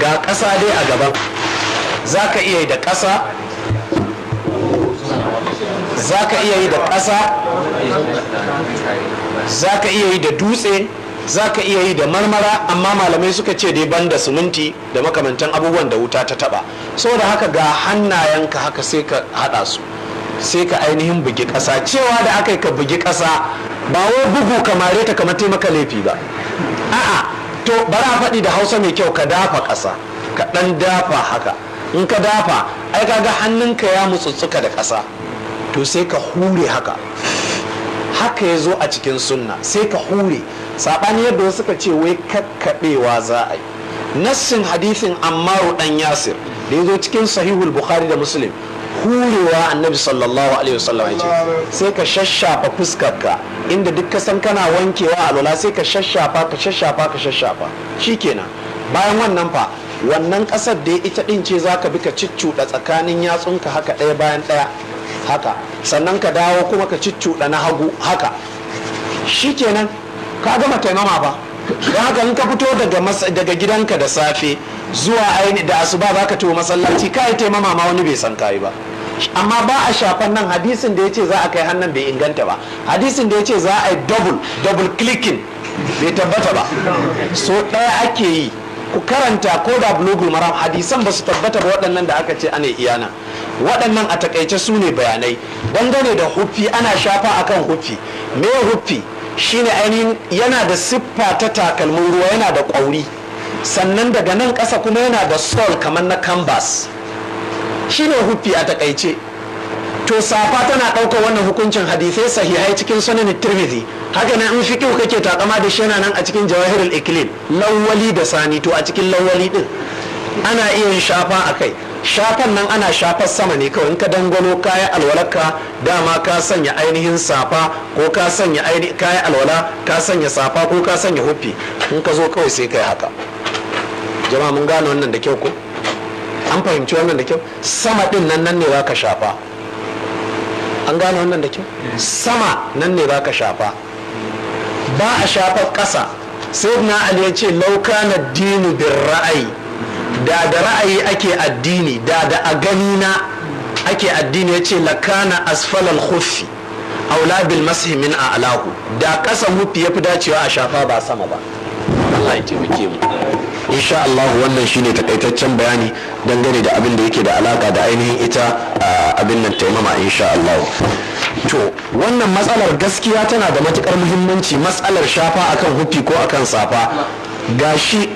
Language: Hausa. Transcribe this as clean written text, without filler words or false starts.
Ga ƙasa dai a gaban, za ka iya yi da ƙasa, za ka iya yi da ƙasa, za ka iya yi da dutse, za ka iya yi da marmara, amma malamai suka ce dai banda siminti da makamantan abubuwan da wuta ta taba. Saboda haka ga hannayenka haka, sai ka hada su, sai ka ainihin bugi ƙasa. Cewa da aka yi ka bugi ƙasa, ba wai bugu kamare ta kamar taimaka laifi ba, a'a. To bari a faɗi da Hausa mai kyau: ka dafa ƙasa, ka ɗan dafa haka. In ka dafa, ai kaga hannunka ya mutsutsuka da ƙasa, to sai ka hure haka. Haka ya zo a cikin sunna, sai ka hure, saɓani yadda wasu suka ce wai kakkaɓewa za a yi. Nassin hadisin Ammaru dan Yasir da ya zo cikin Sahihul Bukhari da Muslim, hurewa Annabi sallallahu alaihi wasallam ya ce. Sai ka shashafa fuskarka inda duk ka san kana wankewa alwala, sai ka shashafa, ka shashafa, ka shashafa, shikenan. Bayan wannan fa, wannan kasar da ita din ce zaka bi ka ciccuɗa tsakanin yatsunka haka, ɗaya bayan ɗaya haka, sannan ka dawo kuma ka ciccuɗa na hagu haka. Shikenan, ka gama taimama ba. Don haka in ka fito daga gidanka da safe zuwa aini da asuba, za ka tafi masallaci, ka yi taimama ma wani bai san kayi ba. Amma ba a shafan nan. Hadisin da ya ce za a kai hannun bai inganta ba. Hadisin da ya ce za a yi double clicking bai tabbata ba. So ɗaya ake yi. Ku karanta ko da Bulugul Maram, hadisan ba su tabbata ba waɗannan da aka ce ana iyana. Waɗannan a takaice su ne bayanai dangane da huffi. Ana shafa akan huffi. Me huffi? Shine ainihin yana da siffa ta takalmin ruwa, yana da ƙwauri, sannan daga nan ƙasa kuma yana da sole kamar na canvas. Shine huffi a takaice. To safa tana ɗaukar wannan hukuncin, hadisai sahihai cikin Sunan Tirmidhi. Haka nan in fiqh kake takama da shi, yana nan a cikin Jawahirul Iklil, Lawwali da Sani. To a cikin Lawwali din ana iya yin shafa a kai. Shafan nan ana shafar sama ne kawai. In ka dangwalo kayan alwalarka, dama ka sanya ainihin safa ko ka sanya kayan alwala, ka sanya safa ko ka sanya huffi, in ka zo kawai sai kai haka. Jama'a, mun gane wannan da kyau ko? An fahimci wannan da kyau? Sama din nan, nan ne za ka shafa. An gane wannan da kyau? Sama nan ne za ka shafa, ba a shafar ƙasa. Sai na Ali ya ce, "Lau kana dinu bir ra'ayi", da da ra'ayi ake addini, da da a gani na ake addini, ya ce, "Lakana asfalal khuffi aula bil mashi min a'lahu", da ƙasan huffi yafi dacewa a shafa, ba sama ba. Allah ya taimake mu. Insha Allah wannan shine takaitaccen bayani dangane da abin da yake da alaka da ainihin ita abin nan, taimama, insha Allah. To wannan matsalar gaskiya tana da matukar muhimmanci, matsalar shafa akan huffi ko akan safa. Gashi.